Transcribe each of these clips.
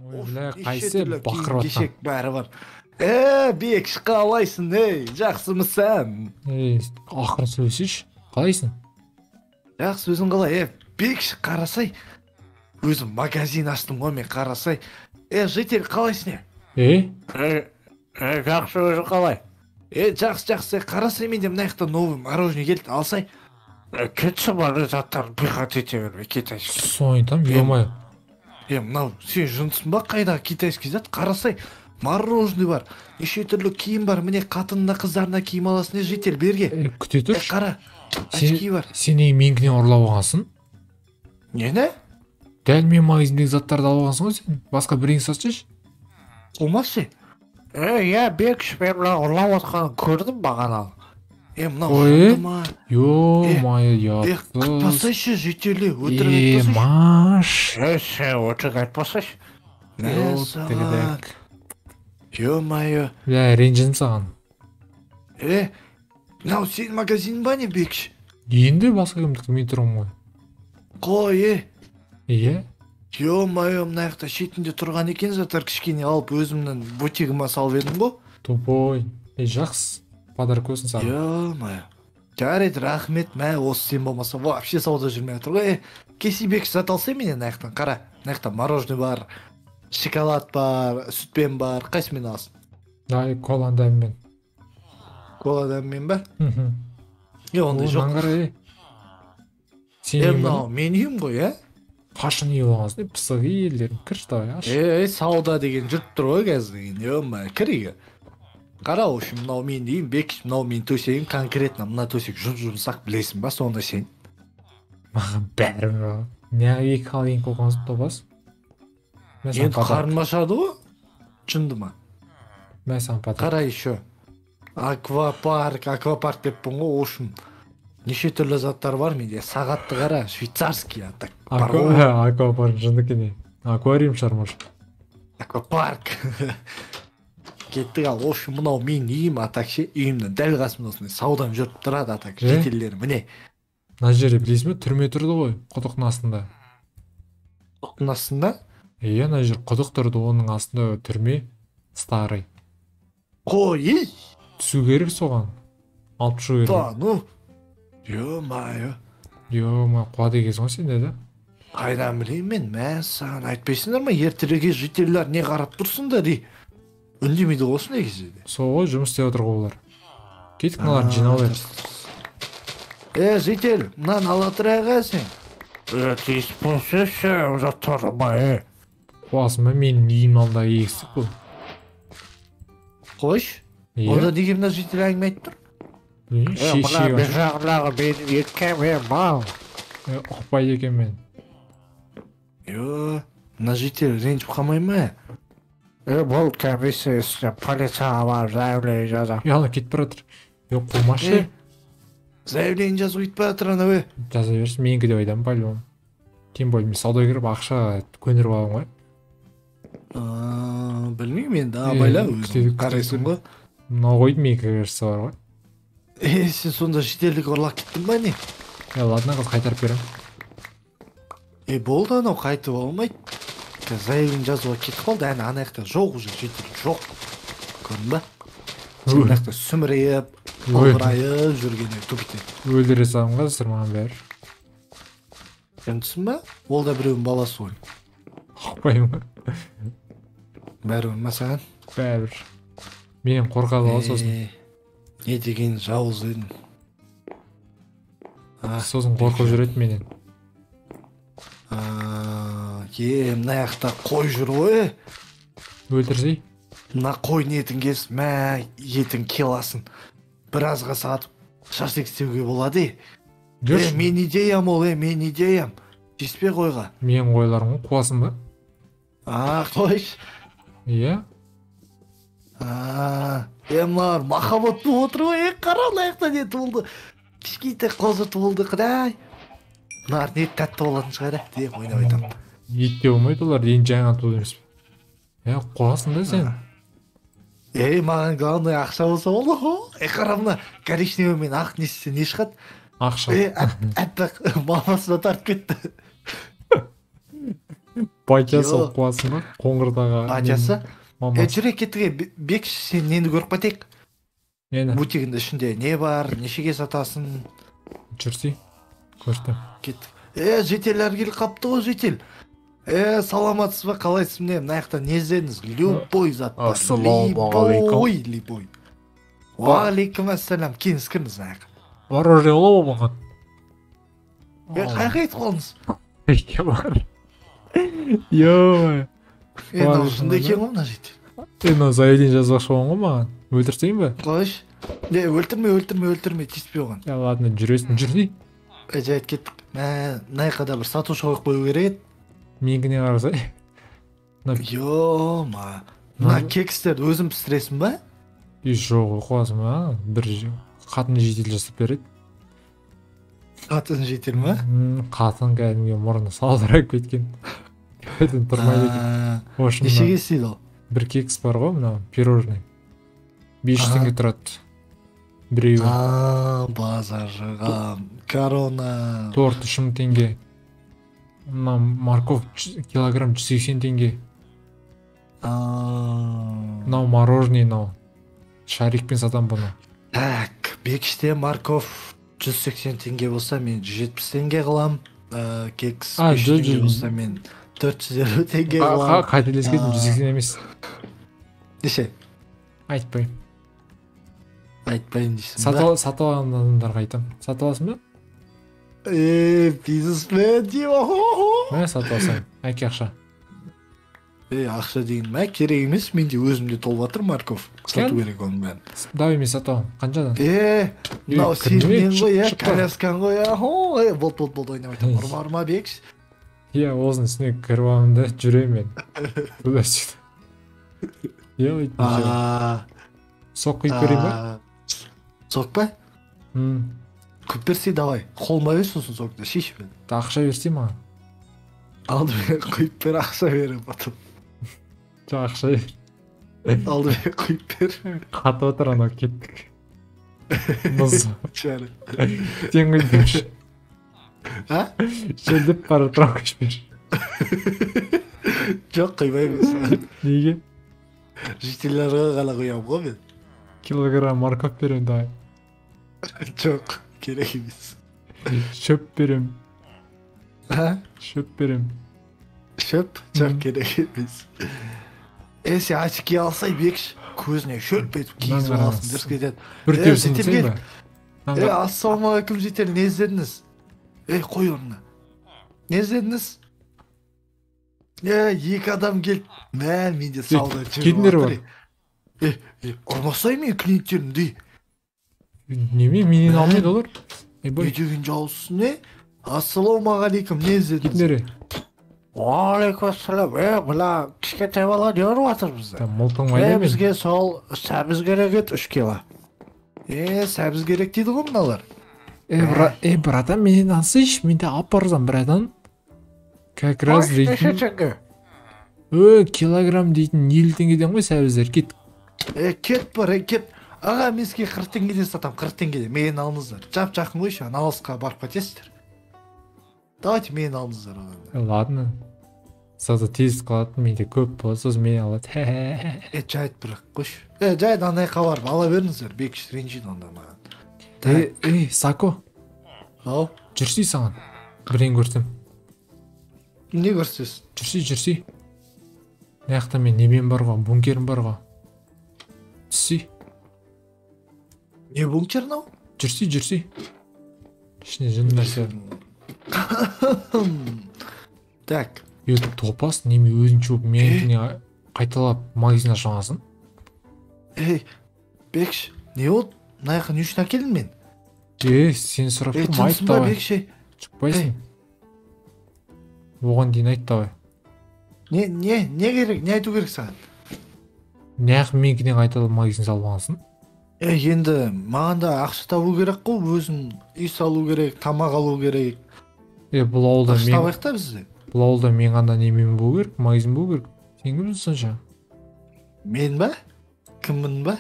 Ой, бля, қайсы бақырып жатқан? Кешек бәрі бар. Е, Бекіш, қалайсың, ей, жақсымысың? Ей, ақырын сөйлесейші. Қалайсың? Жақсы, өзің қалай? Е, Бекіш, қарасай. Өзім магазин аштым ғой мен, қарасай. Е, житель, қалайсың? Е? Жақсы, өзің қалай? Е, жақсы, жақсы, қарасай, менде мына жақта новый мороженое келді, алсай. Кетші, мына заттарын пихать ете берме, китайский. Соны айтамын, ё-моё. Е, мынау сен жындысың ба, қайдағы китайский зат? Қарасай, мороженое бар, неше түрлі киім бар, міне қатынына, қыздарына киім аласың, е, житель, берге. Күте тұршы. Қара, очки бар. Сен неге менікінен ұрлап алғансың? Нені? Дәл мен магазиндегі заттарды алып алғансың ғой сен. Басқа бірдеңе сатсайшы. Қумашы. Е, Бекіш, мен мына ұрлап отқанын көрдім бағана. Е, мынау жынды ма? Ё-моё, Е, ұятсыз. Күтпасайшы, жителі, өтірік Е, айтпасайшы. маш. Е, сен өтірік айтпасайшы. Мәссаған. Ё-моё. Бля, ренжідім саған. Е, мынау сенің магазинің ба не, Бекіш? Енді басқа кімдікі, мен тұрмын ғой. Қой, е. Иә? Ё-моё, мына жақта шетінде тұрған екен заттар, кішкене алып өзімнің бутигіме салып едім ғой. Тупой. Е, жақсы. Подарок болсын саған. Ё-моё. Жарайды, рахмет, мә, осы сен болмаса вообще сауда жүрмей жатыр ғой. Е, кесе Бекіш, зат алсай менен мына жақтан, қара. Мына жақта мороженое бар, шоколад бар, сүтпен бар, қайсымен аласың? Ай, коланың дәмімен. Кола дәмімен ба? Мхм. Е, ондай О, жоқ. мынаны қара, е. Сен Е, үйің мынау ба? менің үйім ғой, е? Қашан үй болғансың, е, пысық елдерім. Кірші, давай, аш. Е, сауда деген жүріп тұр ғой қазір деген. Ё-моё, кір үйге. Қара, в общем, мынау менің үйім, Бекіш, мынау менің төсегім, конкретно мына төсек жұп-жұмсақ, білесің ба, сонда сен. Маған бәрібір. Неғып екі хал ең қойғансың, топас? Мә саған Енді подарок. қарным ашады ғой. Жынды ма? Мә саған подарок. Қара еще. Аквапарк, аквапарк деппін ғой, в общем. Неше түрлі заттар бар менде. Сағатты қара, швейцарский, а так. Бар ғой. Аквапарк жынды екен. Аквариум шығар, может. Аквапарк. Кеттік ал, в общем, мынау менің үйім, а так ше, үйімнің дәл қасымда осындай саудам жүріп тұрады, а так, Е? жителдер, міне. Мына жерде білесің бе, түрме тұрды ғой, құдықтың астында. Құдықтың астында? Иә, мына жер құдық тұрды, оның астында түрме старый. Қой, ей! Түсу керек соған. Алып шығу керек. Да, ну. Ё-моё. Ё-моё, қуады екенсің ғой сен де, да? Қайдан білейін мен, мә, саған айтпайсыңдар ма, ертерек жителдер не қарап тұрсыңдар, ей? Үндемейді ғой осындай кезде де. Сол ғой, жұмыс істеп отыр ғой олар. Кеттік, мыналарды жинап алайық. Е, житель, мынаны ала тұрайық, ә, сен. Е, тиіспесеші, заттарыма, е. Қуасың ба, менің үйімнің алдындағы егістік бұл. Қойшы. Иә. Онда неге мына житель әңгіме айтып тұр? Білмеймін, Е, мына шешегі бер бар. жағындағы менің екем, е, мал. Е, ұқпайды екен мен. Е, мына житель ренжіп қалмай ма? Е, бұл комиссия үстіне полицияға барып заявление жазамын. Е, ана кетіп бара жатыр. Е, қумашы. Е, заявление жазып кетіп бара жатыр анау, е. Жаза берсін, менікі деп айтамын, по-любому. Тем более мен саудагер болып ақша көндіріп аламын ғой. Білмеймін енді, Е, абайла күтеді, өзің қарайсың ғой. Мынау қойды, менікі кажется бар ғой. Е, сен сонда шетелдік ұрлап кеттің ба не? Е, ладно, қыз қайтарып беремін. Е, болды, анау қайтып алмайды. Қазір заявление жазуға кетіп қалды, әне ана жақта жоқ уже, житель жоқ. Көрдің ба? Сен мына жақта сүмірейіп, Ой. албырайып жүрген тупик. Өлтіре саламын қазір маған бәрі. Жындысың ба? Ол да біреудің баласы ғой. Ұқпаймын ғой. Бәрібір ма саған? Бәрібір. Менен қорқады ғой сосын. Е, не деген жауыз едің. Сосын қорқып жүреді менен. Е, мына жақта қой жүр ғой, е. Өлтірсей? Мына қойдың етін кес, мә, етін килосын. Біразға сатып шашлык істеуге болады, е. Е, Жүрші. мен идеям ол, е, мен идеям. Тиіспе қойға. Менің қойларым ғой, қуасың ба? А, қойшы. Иә. А, е, мыналар махаббат болып отыр ғой, е, қара, мына жақта не туылды. Кішкентай қозы туылды, құдай. Мыналардың еті тәтті болатын шығар, ә, деп ойнап айтамын. Ет те болмайды олар, енді жаңа туды емес пе? Е, қуасың да сен. Ей, маған главное ақша болса болды ғой. Е, қара, мына коричневый мен ақ не істесе не шығады? Ақша. Е, әппақ мамасы да тартып кетті. Батясы болып қуасың ба? Қоңырдағы. Батясы? Жүре кеттік, Бекші, сен нені көріп кетейік? Нені? Бутигінің ішінде не бар, нешеге сатасың? Жүрсей, көрсетем. Кеттік. Жителдер келіп қапты ғой, жител. Саламатсыз ба, қалайсыз, міне, мына жақта не іздедіңіз? Любой зат бар. Ассалаумағалейкум. Любой, любой. Уағалейкум ассалам. Келіңіз, кіріңіз мына жаққа. Мороженое бола ма маған? Қайға кетіп қалдыңыз? Үйге бар. Ё-моё. Мынау жынды екен ғой мына житель. Мынау заявление жазбақшы болған ғой маған. Өлтірсейін ба? Қойшы. Не, өлтірме, өлтірме, өлтірме, тиіспе оған. Ладно, жүресің, жүрсей. Жайт кеттік. Мына жаққа да бір сатушы қойып қою керек еді. Менікіне қарасай. Ё-ма. Мына кекстерді өзің пісіресің ба? Жоқ, қуасың ба? Бір қатын житель жасап береді. Қатын житель ма? Қатын кәдімгі мұрны салдырап кеткен. Кәдімгі тұрмайды екен. Нешеге істейді ол? Бір кекс бар ғой, мынау пирожный. 500 теңге тұрады. Біреуі. Базар корона. Торт 3000 теңге. Мына морковь килограмм 180 теңге. Мынау мороженое, мынау. Шарикпен сатам бұны. Так, Бекіште морковь 180 теңге болса, мен 170 теңге қылам. Кекс 500 теңге болса, мен 450 теңге қылам. Қателесіп кеттім, 180 емес. Неше? Айтпаймын. Айтпайын дейсің ба? Сатып алған адамдарға айтам. Сатып аласың ба? Бизнесмен деймін. Мә, сатып алсаң, әке ақша. Ақша деген мә, керек емес, менде өзімде толып жатыр морковь. Сату керек оның бәрін. Давай мен сатып аламын. Қаншадан? Мынау сенен ғой, коляскаң ғой, болды, болды, болды, ойнап айтамын. Ұрма, ұрма, Бекші. Иә, осының үстіне кіріп аламын да жүремін мен. Туда-сюда. Сок құйып берейін ба? Сок па? Құйып берсе, давай. Қолыма бер сосын сокты, шеш бер. Ақша берсе маған. Алдымен құйып бер, ақша беремін потом. Жоқ, ақша бер. Алдымен құйып бер. Қатып отыр анау, кеттік. Мұз. Жарайды. Сен құйып берші. А? Шөлдеп бара жатырмын, құйып бер. Жоқ, құймаймын саған. Неге? Жителдерге ғана құямын ғой мен. Килограмм морковь беремін, давай. Жоқ, керек емес. Шөп беремін. А? Шөп беремін. Шөп? Жоқ, керек емес. Сен очки алсай, Бекші, көзіне шөп етіп кигізіп аласың, дұрыс кетеді. Бір теусін сен ба? Ассалаумағалейкум, житель, не іздедіңіз? Қой орнына. Не іздедіңіз? Екі адам келді. Мә, менде сауда жүріп Кетіңдер бар. Ұрмасай мен клиенттерімді. Неме, менен алмайды олар. Не деген жауызсың, не? Ассалаумағалейкум, не іздедіңіз? Кетіңдер. Уағалейкум ассалам. Мына кішкентай бала не ұрып жатыр бізді? Мылтың майда мен. Бізге сол сәбіз керек еді, 3 кило. Сәбіз керек дейді ғой мыналар. Братан, менен алсайшы, менде алып барсам, братан. Как раз дейтін. Килограмм дейтін 50 теңгеден ғой сәбіздер, кет. Кет бар, кет. Аға, мен сізге 40 теңгеден сатам, 40 теңгеден. Менен алыңыздар. Жап жақын ғой, ана алысқа барып кетесіздер. Давайте менен алыңыздар одан да. Ладно. Зато тез қалады, менде көп болады, сосын мен алады. Жайт бірақ, қойшы. Жайт ана жаққа барып ала беріңіздер, Бекіш ренжиді онда маған. Сако. Ау. Жүрсей саған. Бірден көрсем. Не көрсетесің? Жүрсей, жүрсей. Мына жақта мен немен бар ғой, бункерім бар ғой. Түссей. Не бункер мынау? Жүрсей, жүрсей. Ішінде жын нәрсе. Так. Топас, неме өзінше болып менікіне қайталап магазин аша аласың? Бекші, не болды? Мына жаққа не үшін әкелдің мен? Сен сұрап тұрмын, айт давай. Шықпайсың. Оған дейін айт давай. Не керек, не айту керек саған? Неғып менікіне қайталап магазин салып алғансың? Енді маған да ақша табу керек қой, өзім үй салу керек, тамақ алу керек. Бұл ауылда ақша табайық та бізде. Бұл ауылда мен ғана немен болу керек, магазин болу керек. Сен кімсің сонша? Мен ба? Кіммін ба?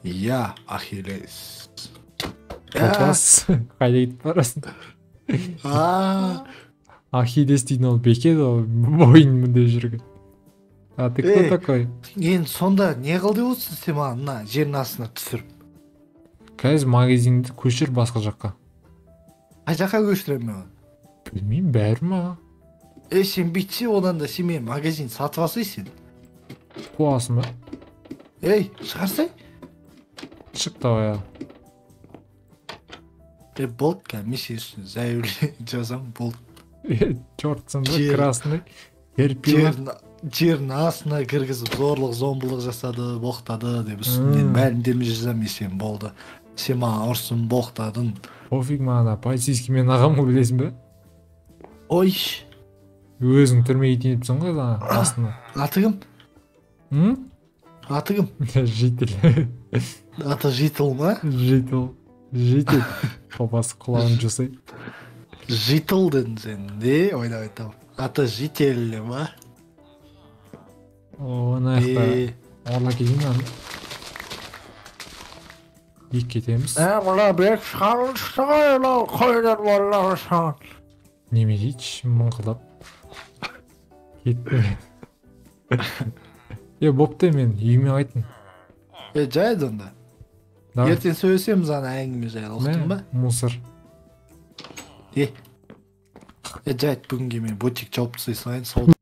Я Ахиллес. Топас, қайда кетіп барасың? Ахиллес дейтін ол бекет, ол бойын деп жүрген. А ты кто Эй. такой? Енді сонда не қыл деп отырсың сен маған, мына жердің астына түсіріп? Қазір магазинді көшір басқа жаққа. Қай жаққа көшіремін мен оны? Білмеймін, бәрі маған. Е, сен бүйтсе, одан да сен менің магазин сатып алсай сен. Қуасың ба? Ей, шығарсай. Шық давай, ал. Е, болды, қазір мен сен үстіне заявление жазамын, болды. Е, чертсың ба, Жер. красный. Терпила. Жердің астына кіргізіп, зорлық зомбылық жасады, боқтады деп үстінен мәлімдеме жазамын мен сен, болды. Сен маған ұрсын, боқтадың. Пофиг маған, полицейский мен ағам ғой, білесің бе? Ой. Өзің түрмеге кетейін ғой ана астына. Аты кім? М? Аты кім? Житель. Аты Житл ма? Житель. Житель. Папасы құлағын жасай. Житл дедің сен, не ойнап айтамын. Аты Житель ма? О, ана жақта Е, орла келейін аны. Екі кетеміз. Е, мына бек шығарылышты ғой, мынау қойдан балалар. Неме дейді, мыңқылдап. Кетті. Е, бопты, мен үйіме қайттым. Е, жайды онда. Давай. Ертең сөйлесеміз ана әңгіме жайлы, ұқтың ба? Мә, мусор. Е, е, жайды, бүгінге мен бутик жауып тастай салайын, сауда.